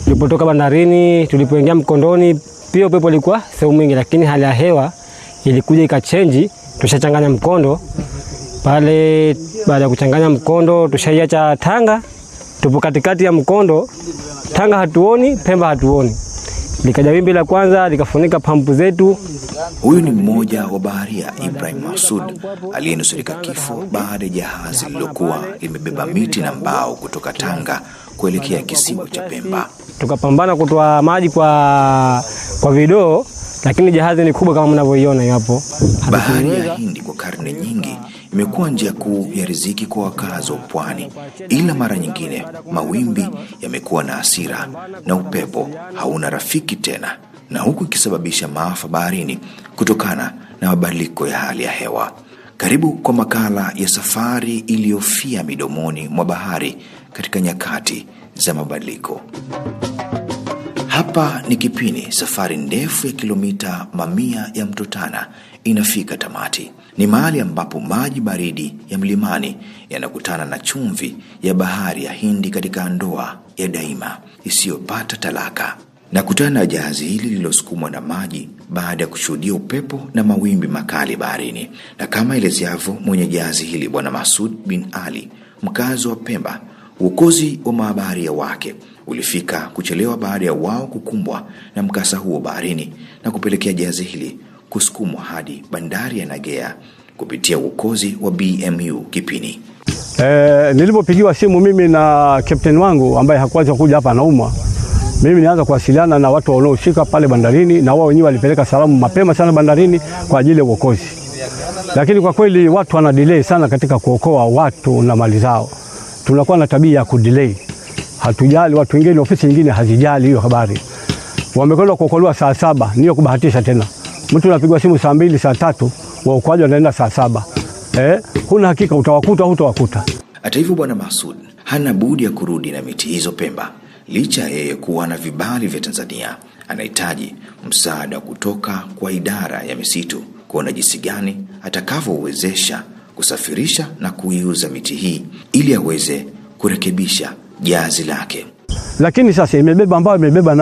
Tulipotoka bandarini, tulipoingia mkondoni, pia upepo ulikuwa sehemu mwingi, lakini hali ya hewa ilikuja ikachenji, tushachanganya mkondo pale. Baada ya kuchanganya mkondo, tushaiacha Tanga, tupo katikati ya mkondo, Tanga hatuoni, Pemba hatuoni. Likaja wimbi la kwanza likafunika pampu zetu. Huyu ni mmoja wa baharia Ibrahim Masud aliyenusurika kifo baada ya jahazi lililokuwa limebeba miti na mbao kutoka Tanga kuelekea kisiwa cha Pemba. Tukapambana kutoa maji kwa vidoo, lakini jahazi ni kubwa kama mnavyoiona hapo. Bahari ya Hindi kwa karne nyingi imekuwa njia kuu ya riziki kwa wakazi wa pwani, ila mara nyingine mawimbi yamekuwa na hasira na upepo hauna rafiki tena, na huku ikisababisha maafa baharini kutokana na mabadiliko ya hali ya hewa. Karibu kwa makala ya safari iliyofia midomoni mwa bahari katika nyakati za mabadiliko. Hapa ni Kipini, safari ndefu ya kilomita mamia ya mto Tana inafika tamati. Ni mahali ambapo maji baridi ya mlimani yanakutana na chumvi ya bahari ya Hindi katika ndoa ya daima isiyopata talaka. Nakutana na jahazi hili lililosukumwa na maji baada ya kushuhudia upepo na mawimbi makali baharini, na kama elezeavyo mwenye jahazi hili Bwana Masud bin Ali, mkazi wa Pemba, uokozi wa mabaharia wake ulifika kuchelewa baada ya wao kukumbwa na mkasa huo baharini na kupelekea jahazi hili kusukumwa hadi bandari ya Nagea kupitia uokozi wa BMU Kipini. Nilipopigiwa simu mimi na captain wangu ambaye hakuweza kuja hapa anaumwa, mimi nilianza kuwasiliana na watu wanaohusika pale bandarini, na wao wenyewe walipeleka salamu mapema sana bandarini kwa ajili ya uokozi. Lakini kwa kweli watu wana delay sana katika kuokoa watu na mali zao. Tunakuwa na tabia ya kudelay. Hatujali watu wengine, ofisi nyingine hazijali hiyo habari. Wamekwenda kuokolewa saa 7, niyo kubahatisha tena. Mtu anapigwa simu saa 2, saa 3, waokoaji wanaenda saa 7. Huna hakika utawakuta au hutawakuta. Hata hivyo, Bwana Masud hana budi ya kurudi na miti hizo Pemba. Licha ya yeye kuwa na vibali vya Tanzania, anahitaji msaada kutoka kwa idara ya misitu kuona jinsi gani atakavyowezesha kusafirisha na kuiuza miti hii ili aweze kurekebisha jahazi lake. Lakini sasa imebeba ambayo imebeba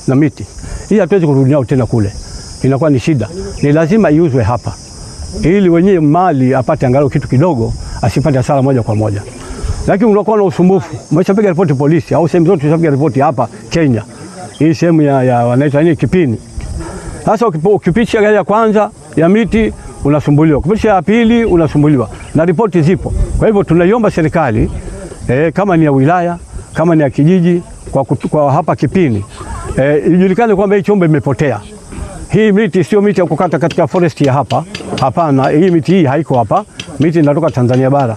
na miti hii, hatuwezi kurudi nao tena kule, inakuwa ni shida. Ni lazima iuzwe hapa ili wenyewe mali apate angalau kitu kidogo, asipate hasara moja kwa moja. Lakini unakuwa na usumbufu, umeshapiga ripoti polisi au sehemu zote tushapiga ripoti hapa Kenya, hii sehemu ya wanaita nini Kipini. Sasa ukipitisha gari ya kwanza ya miti unasumbuliwa, ukipitisha ya pili unasumbuliwa, na ripoti zipo. Kwa hivyo tunaiomba serikali, kama ni ya wilaya, kama ni ya kijiji, kwa hapa Kipini, ijulikane kwamba hii chombo imepotea. Hii miti sio miti ya kukata katika forest ya hapa. Hapana, hii miti hii haiko hapa. Miti inatoka Tanzania bara.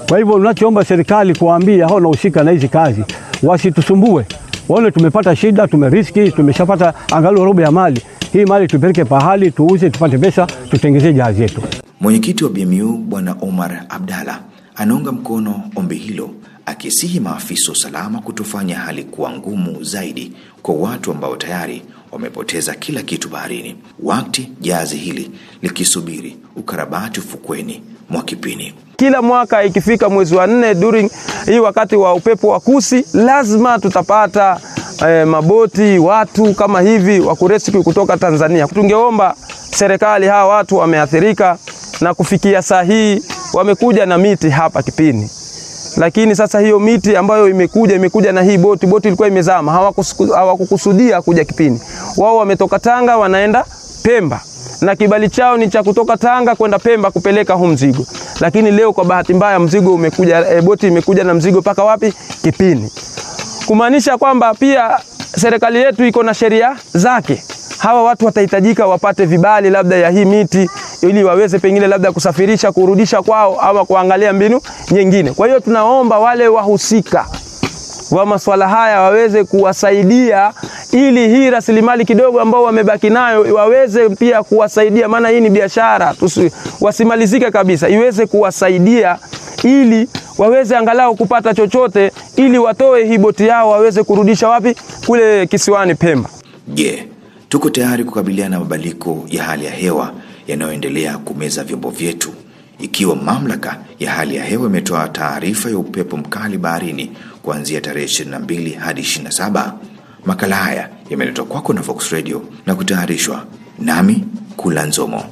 Kwa hivyo tunachoomba serikali kuambia hao wanaohusika na hizi kazi wasitusumbue. Waone tumepata shida, tumeriski, tumeshapata angalau robo ya mali. Hii mali tupeleke pahali tuuze, tupate pesa, tutengezee jahazi yetu. Mwenyekiti wa BMU Bwana Omar Abdalla anaunga mkono ombi hilo, akisihi maafisa usalama kutofanya hali kuwa ngumu zaidi kwa watu ambao tayari wamepoteza kila kitu baharini, wakati jahazi hili likisubiri ukarabati ufukweni mwa Kipini. Kila mwaka ikifika mwezi wa 4 during hii wakati wa upepo wa kusi, lazima tutapata maboti watu kama hivi wa kurescue kutoka Tanzania. Tungeomba serikali, hawa watu wameathirika na kufikia saa hii wamekuja na miti hapa Kipini. Lakini sasa hiyo miti ambayo imekuja na hii boti ilikuwa imezama, hawakukusudia kuja Kipini. Wao wametoka Tanga wanaenda Pemba, na kibali chao ni cha kutoka Tanga kwenda Pemba kupeleka huu mzigo. Lakini leo kwa bahati mbaya mzigo umekuja, boti imekuja na mzigo paka wapi? Kipini. Kumaanisha kwamba pia serikali yetu iko na sheria zake. Hawa watu watahitajika wapate vibali labda ya hii miti ili waweze pengine labda kusafirisha kurudisha kwao ama kuangalia mbinu nyingine. Kwa hiyo tunaomba wale wahusika wa masuala haya waweze kuwasaidia ili hii rasilimali kidogo ambao wamebaki nayo waweze pia kuwasaidia, maana hii ni biashara, wasimalizike kabisa, iweze kuwasaidia ili waweze angalau kupata chochote ili watoe hii boti yao waweze kurudisha wapi? Kule kisiwani Pemba. Je, tuko tayari kukabiliana na mabadiliko ya hali ya hewa yanayoendelea kumeza vyombo vyetu? Ikiwa mamlaka ya hali ya hewa imetoa taarifa ya upepo mkali baharini kuanzia tarehe 22 hadi 27. Makala haya yameletwa kwako na Vox Radio na kutayarishwa nami Kula Nzomo.